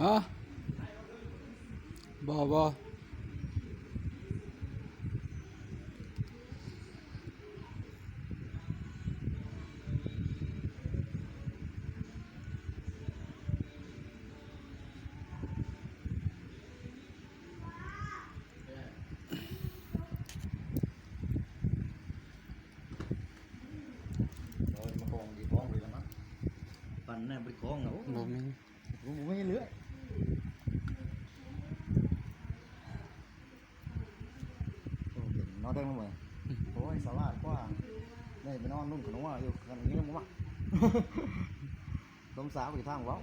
ຮະ? ບໍ່ ບໍ່. ເອົາມາກອງຢູ່ກອງເລີຍລະມັ້ງ. ປັ່ນແນ່ບໍ່ໄດ້ກອງນະ. ໂອ້ ບໍ່ມີ ບໍ່ ບໍ່ມີເຫຼືອ. ໂອ້ ເປັນນອນໄດ້ມື້. ອືມ ໂອ້ຍ ສະຫຼາດກວ່າ. ໄດ້ໄປນອນລຸ້ນຂະໜວຢູ່ ຄັນນີ້ບໍ່ມັກ. ລົມສາວຢູ່ທາງເວົ້າ.